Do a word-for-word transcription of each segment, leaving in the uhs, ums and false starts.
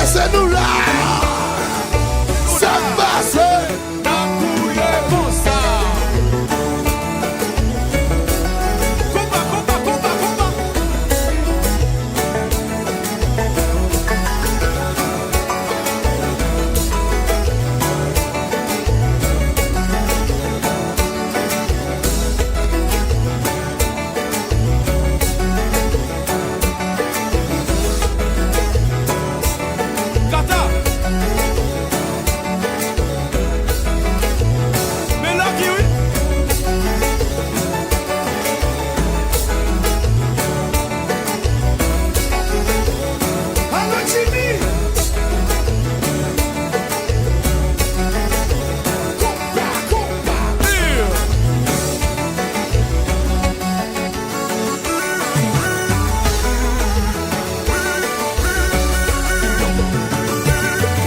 Èske nou la? Sa k pase? N ap gouye konsa. Konba, konba, konba, konba. Kata! Men Lucky, wi! Alo, Jimmy! Konpa, konpa!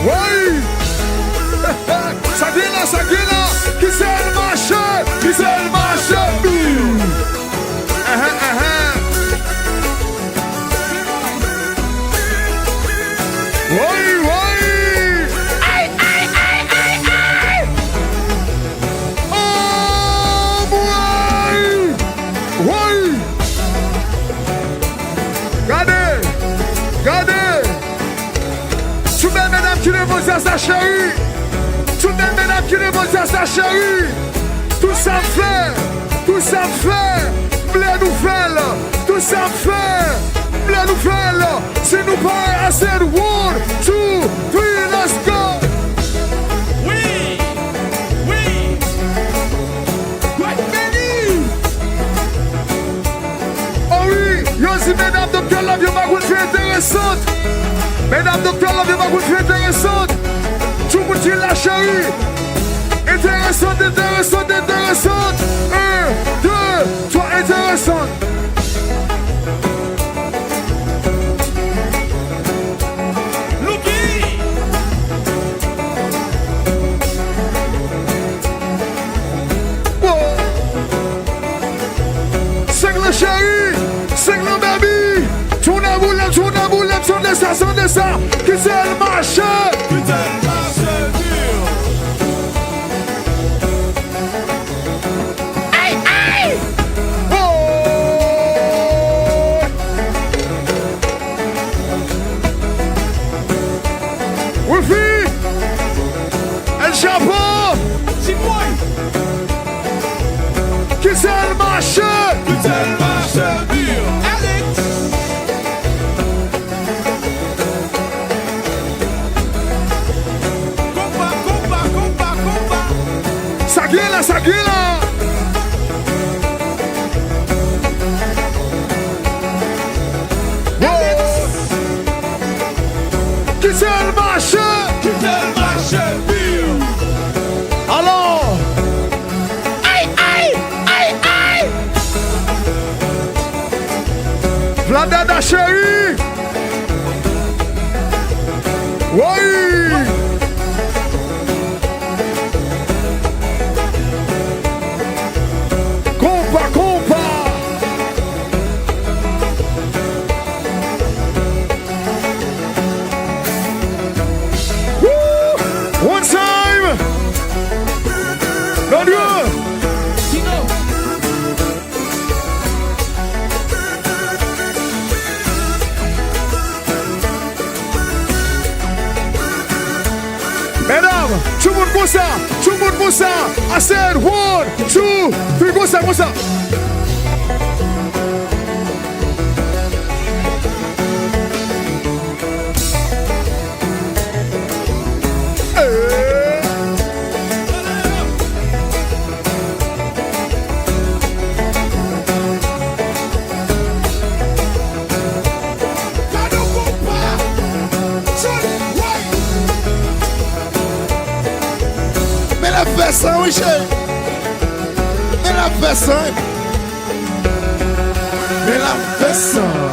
Woy! Sa gen la, sa gen la! Ki sèl mache, ki sèl mache! Ahan, ahan. Woy, woy! Ay, ay, ay, ay, ay! Anmwey! Woy! Gade! Gade! Tout bèl medam ki devan sa, sa cheri! Tout bèl medam ki devan sa, sa cheri! Tout sa m fè, tout sa m fè, m vle nou fè l. Tout sa m fè, m vle nou fè l. Si nou pare, I said one, two, three, let's go. Wi, wi. Gwèt beni. O wi, yo di medam Doktè Love yo pa konn fè enteresan. Medam Doktè Love yo pa konn fè enteresan. Tout moun ki la, cheri. Enteresan, enteresan, enteresan. Un, deux, trois, enteresan. Lucky! Wow! Senk lan cheri, senk lan baby. Tounen boulèt, tounen boulèt, sonde sa, sonde sa. Ki sèl mache. Ki sèl mache, di. Ay, ay! Oh! Wifi! El Chapo! Ti Boy! Ki sèl mache! Ki sèl mache, Bill! Alex! Konpa, konpa, konpa, konpa! Sa gen la, sa gen la! Wow! Ki sèl mache! Ki sèl mache, Bill! Alò! Ay, ay, ay, ay! Vladada cheri! Woy! Konpa, konpa! Woo! One time! Nan dye! Sa, tout moun konsa. I said one, two, three, konsa, konsa. Eh. Men l ap fè san, wi, cheri. Men l ap fè san, wi. Men l ap fè san.